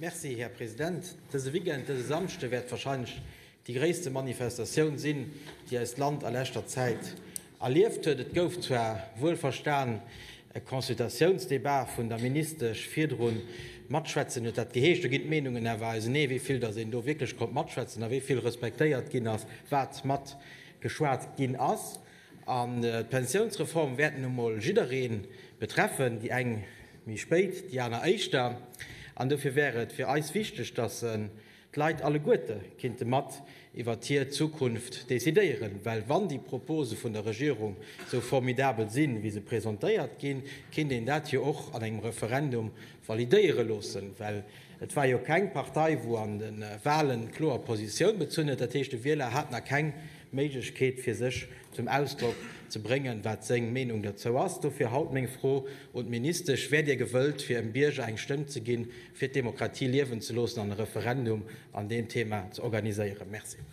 Merci, Här President. Dëse Weekend, dëse Samschde wäert wahrscheinlech déi gréisste Manifestatioun sinn, déi eist Land a leschter Zäit erlieft huet. Et gouf zwar wuelverstan e Consultatiounsdebat vun der Ministesch virdrun, matschwätzen huet dat geheescht. Do ginn d'Meenungen awer ausenee, wéi vill datt een do wierklech konnt matschwätzen a wéi vill respektéiert ginn ass, wat matgeschwat ginn ass. An d'Pensiounsreform wäert nu mol jidderee betreffen, déi eng méi spéit, déi aner éischter. An dofir wär et fir eis wichteg, dass d'Leit alleguerte kinnte mat iwwert hir Zukunft decidéieren. Well wann déi Propose vun der Regierung esou formidabel sinn, wéi se presentéiert ginn, kinnt een dat jo och an engem Referendum validéiere loossen. Well et war jo keng Partei, wou an de Wahlen kloer Positioun bezunn huet. Dat heescht, de Wieler hat nach keng Méiglechkeet fir sech zum Ausdrock ze bréngen, wat seng Meenung derzou ass. Dofir haut meng Fro un d'Ministesch, Wäert Dir gewëllt, fir em Bierger eng Stëmm ze ginn, fir d'Demokratie liewen ze loossen an e Referendum an deem Thema ze organiséieren? Merci.